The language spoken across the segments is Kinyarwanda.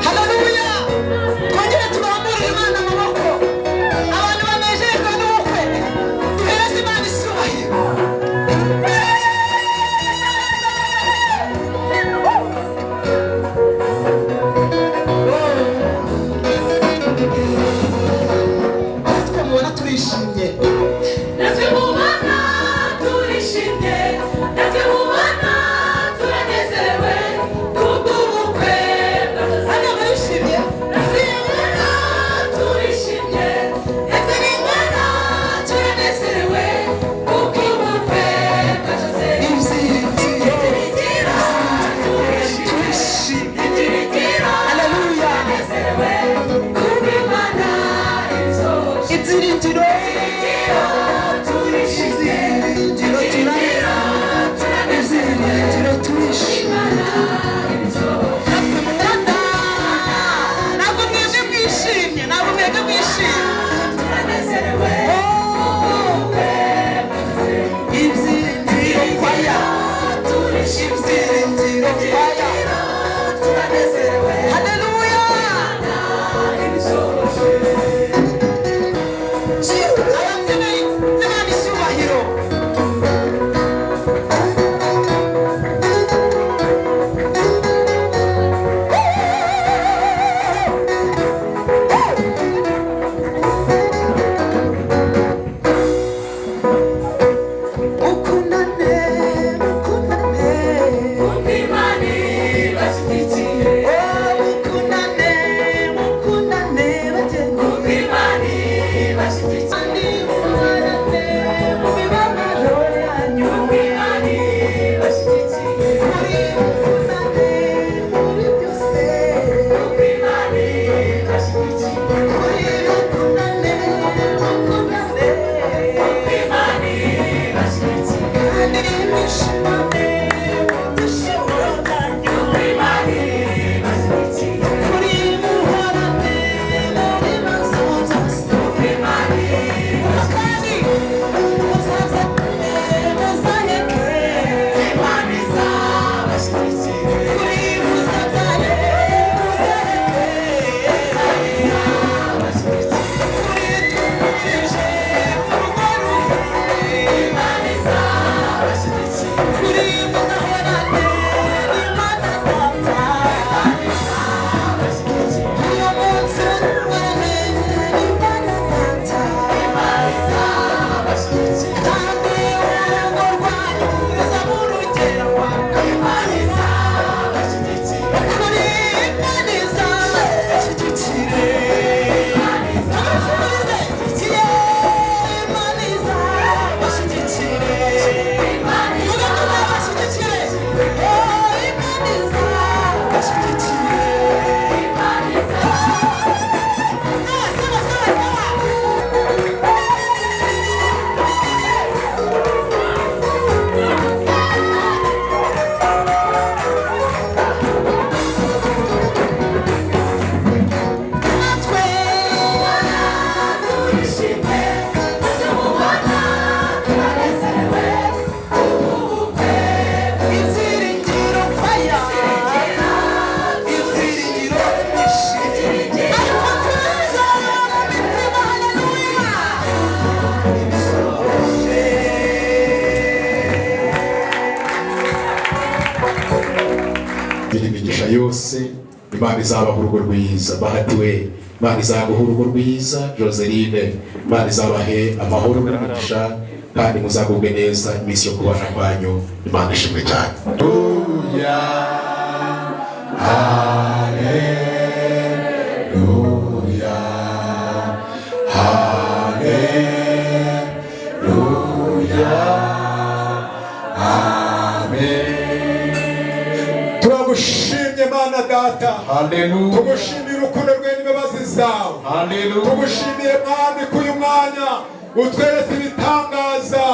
Haleluya! Twongere turambure Imana amaboko. Abantu banejejwe n'ubukwe, duhereze Imana icyubahiro. Natwe mubona turishimye. Natwe mubana turishimye, natwe mubana turanezerewe kubw'ubukwe. Hano murishimye. Natwe mubana turishimye, natwe mubana turanezerewe kubw'ubukwe bwa Joseph. Ibyiringiro Ibyiringiro turishimye. Ibyiringiro Haleluya! turanezerewe kubw'Imana ibisohoje. Ibyiringiro, Turishimye, ibyiringiro turanezerewe, ibyiringiro turishimye. Natwe mubona, ntabwo mwebwe mwishimye, ntabwo mwebwe mwishimye. Turanezerewe. Ibyiringiro kwaya, ibyiringiro kwaya. Turanezerewe. Haleluya! Ababyeyi Imana icyubahiro. Mukundane, mukundane. Imana ibashyigikiye. Oh, mukundane, mukundane bageni. Imana ibashyigikiye. Kandi mubarane mu mibabaro yanyu. Imana ibashyigikiye. Muri mukundane muri byose. Imana ibashyigikiye. Muri mukundane, mukundane. Imana ibashyigikiye. Kandi mwishimane mu byishimo byanyu. Imana ibashyigikiye. Kuri muhorane mu bibazo byose. Imana Kandi muzazane, muzaheke. Imana izabashyigikiye. Kuri muzabyare, muzaheke. Kuri twumvije urugo ruhe. Imana izabashyigikiye. Kuri muzahorane n'Imana Data. Uyu munsi muzahorane n'Imana Data. Imana izabashyigikiye. Kandi urugo rwanyu ruzaba urugero. Imana izabashyigikiye. Kuri Imana izabashyigikire. Abifurize, yeah, Imana izabashyigikire. Vuga ngo izabashyigikire. Oh, Imana izabashyigikire. Sawa, sawa, sawa, sawa. Natwe Turishimye, natwe mubana turanezerewe ibyiringiro kwaya, ibyiringiro twishimye. Ariko turazana mu mitima, haleluya. Ibisohoje. Gira imigisha yose, Imana izabaha urugo rwiza. Bahati we, Imana izaguha urugo rwiza. Joseline, Imana izabahe amahoro n'imigisha, kandi muzagubwe neza iminsi yo kubana kwanyu. Imana ishimwe cyane. Haleluya, haleluya, amen. Turagushimye Mana Data. Haleluya. Tugushimye. Tugushimiye urukundo rwe n'imbabazi zawe. Haleluya. Tugushimiye Mwami ko uyu mwanya utweretse ibitangaza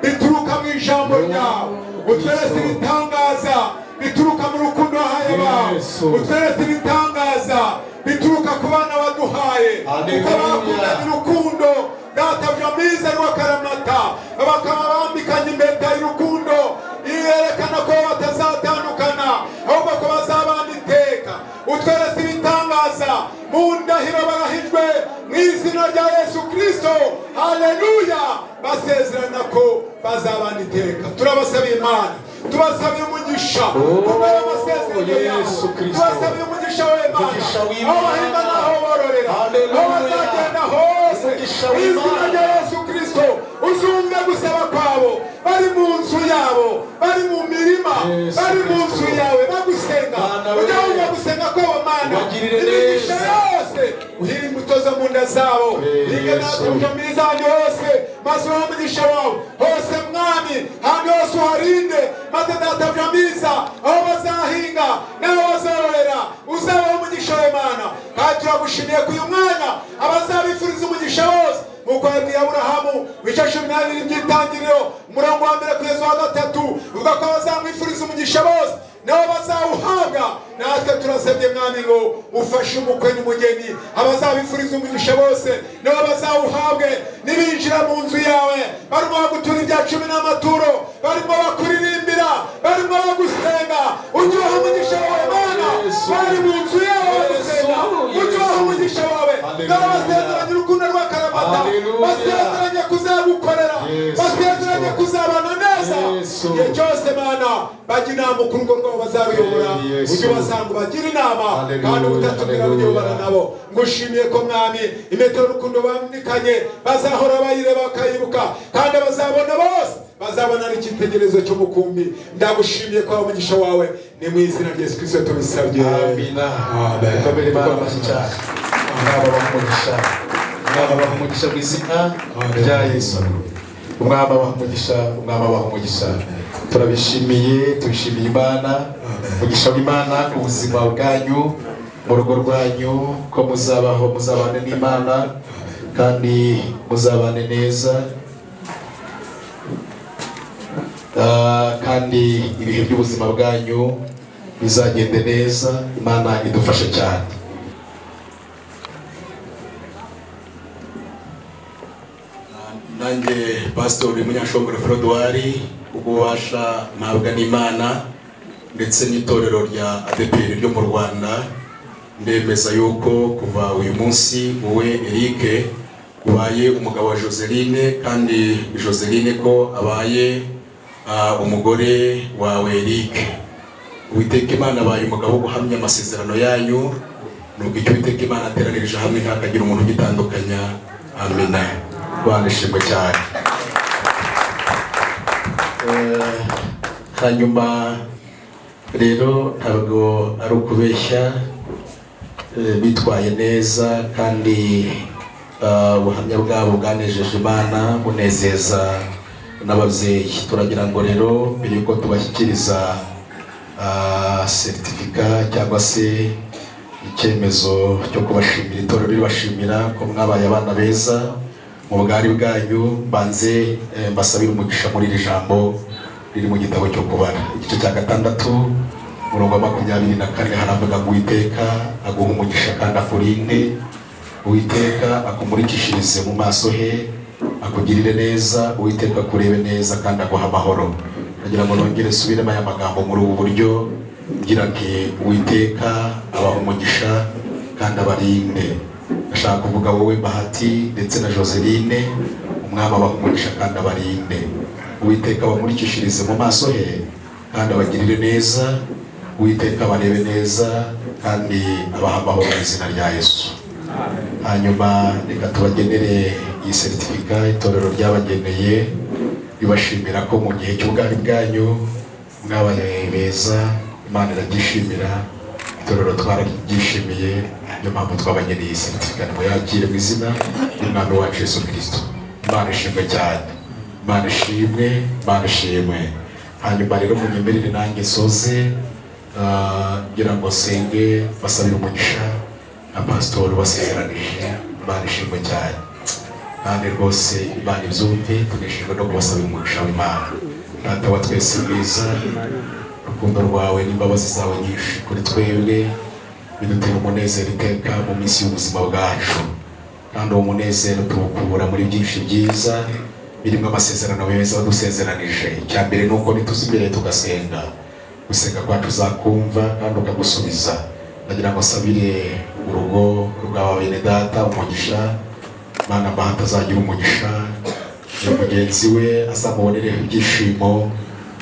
bituruka mu ijambo ryawe, utweretse ibitangaza bituruka mu rukundo wahaye abawe, Yesu. utweretse ibitangaza bituruka ku bana waduhaye, Haleluya. kuko bakundanye urukundo databuja mwiza rw'akaramata, bakaba bambikanye impeta y'urukundo yerekana ko batazatandukana, ahubwo ko bazabana iteka. Utweretse ibitangaza mu ndahiro barahijwe mu izina rya Yesu Kristo, haleluya, basezerana ko bazabana iteka. Turabasabiye Imana, tubasabiye umugisha kubera amasezerano yawe, Yesu Kristo. tubasabiye umugisha w'Imana, Umugisha w'Imana. aho bahinga n'aho bororera, aho Haleluya. bazagenda hose, Umugisha mu izina w'Imana. rya Yesu Kristo uzumve gusaba kwabo, bari mu nzu yabo, bari mu mirima, Yesu bari mu nzu Kristo. yawe bagusenga, Mana we. ujya wumva gusenga kwabo Mana, Ubagirire imigisha neza. yose uhire imbuto zo mu nda zabo, Yesu. hinga databuja mwiza ahantu hose, maze ubahe umugisha wawe hose Mwami, ahantu hose uharinde, maze databuja mwiza aho bazahinga n'aho bazororera uzabahe umugisha wawe Mana. Kandi turagushimiye ko uyu mwanya abazabifuriza umugisha wose, nk'uko yabwiye Aburahamu mu bice 12 by'Itangiriro, umurongo wa 1 kugeza uwa 3, uvuga ko abazamwifuriza umugisha bose nabo bazawuhabwa. Natwe turasabye Mwami ngo ufashe umukwe n'umugeni, abazabifuriza umugisha bose nabo bazawuhabwe, nibinjira mu nzu yawe barimo bagutura ibya cumi n'amaturo, barimo bakuririmbira, barimo bagusenga, ujye ubaha umugisha wawe Mana. Yesu. Bari mu nzu yawe bagusenga, Yesu. ujye ubaha umugisha wawe. Haleluya. Dore basezeranye urukundo rw'akaramata, Haleluya. basezeranye kuzagukorera, Yesu basezeranye Kristo. kuzabana neza Yesu. igihe cyose Mana. Bajya inama ku rugo rwabo bazaruyobora, Yesu. ujye ubasanga ubagire inama, Haleluya, kandi ubutatubwira ujye ubana haleluya. nabo. Ngushimiye ko Mwami impeta y'urukundo bambikanye bazahora bayireba bakayibuka, kandi abazabona bose bazabona ari icyitegererezo cy'umukumbi. Ndagushimiye ko umugisha wawe ni mu izina rya Yesu Kristo tubisabye. Amina. Amen. Dukomere Imana amashyi cyane. Umwami abaha umugisha. Umwami abaha umugisha mu izina rya Yesu. Umwami abaha umugisha, Umwami abaha umugisha. Turabishimiye, tubishimiye Imana. Umugisha w'Imana ku buzima bwanyu, mu rugo rwanyu, ko muzabaho, muzabane n'Imana kandi muzabane neza. Kandi ibihe by'ubuzima bwanyu bizagende neza. Imana idufashe cyane. Nanjye Pasitori Munyashongore Frodouard, ububasha mpabwa n'Imana ndetse n'itorero rya ADEPR ryo mu Rwanda, ndemeza yuko kuva uyu munsi wowe Eric ubaye umugabo wa Joseline, kandi Joseline ko abaye umugore wawe Eric. Uwiteka Imana abaye umugabo wo guhamya amasezerano yanyu, nubwo icyo Uwiteka Imana ateranirije hamwe ntakagira umuntu ugitandukanya. Amina. Bana ishimwe cyane. Hanyuma rero ntabwo ari ukubeshya, bitwaye neza kandi ubuhamya bwabo bwanejeje Imana, bunezeza n'ababyeyi. Turagira ngo rero mbere yuko tubashyikiriza seritifika cyangwa se icyemezo cyo kubashimira, itorero ribashimira ko mwabaye abana beza mu bwari bwanyu, mbanze mbasabire umugisha muri iri jambo riri mu gitabo cyo Kubara, igice cya 6, umurongo wa 24, haravuga ngo Uwiteka aguhe umugisha kandi akurinde, Uwiteka akumurikishirize mu maso he, akugirire neza, Uwiteka akurebe neza kandi aguhe amahoro. Ndagira ngo nongere nsubiremo aya magambo muri ubu buryo, ngira nti Uwiteka abaha umugisha kandi abarinde. Ndashaka kuvuga wowe Bahati ndetse na Joseline, Umwami abaha umugisha kandi abarinde, Uwiteka abamurikishirize mu maso he kandi abagirire neza, Uwiteka abarebe neza kandi abaha amahoro mu izina rya Yesu. Hanyuma reka tubagenere iyi seritifika itorero ryabageneye, ribashimira ko mu gihe cy'ubwari bwanyu mwabaye beza. Imana irabyishimira, itorero twararyishimiye, niyo mpamvu twabageneye iyi seritifika. Nimuyakire mu izina ry'Umwami wacu Yesu Kristo. Imana ishimwe cyane, Imana ishimwe, Imana ishimwe. Hanyuma rero munyemerere nanjye nsoze, ngira ngo nsenge basabire umugisha. Na pasitori wasezeranije, Imana ishimwe cyane. Kandi rwose Imana ibyumve. Tunejejwe no kubasaba umugisha w'Imana. Data wa twese mwiza, urukundo rwawe n'imbabazi zawe nyinshi kuri twebwe bidutera umunezero iteka mu minsi y'ubuzima bwacu, kandi uwo munezero tuwukura muri byinshi byiza birimo amasezerano meza wadusezeranije. Icya mbere ni uko nituza imbere tugasenga, gusenga kwacu uzakumva kandi ukagusubiza. Ndagira ngo asabire urugo rwa bene data umugisha. Mana, Bahati azagira umugisha na mugenzi we, azamubonereho ibyishimo,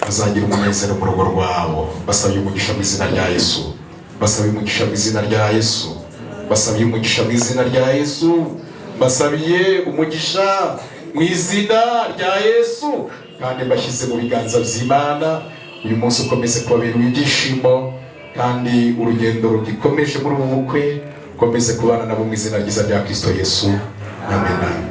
azagira umunezero mu rugo rwabo. Basabye umugisha mu izina rya Yesu. Basabye umugisha mu izina rya Yesu. Basabiye umugisha mu izina rya Yesu. Basabiye umugisha mu izina rya Yesu, kandi mbashyize mu biganza by'Imana. Uyu munsi ukomeze kubabera ibyishimo, kandi urugendo rugikomeje muri ubu bukwe ukomeze kubana nabo mu izina ryiza rya Kristo Yesu. Amen.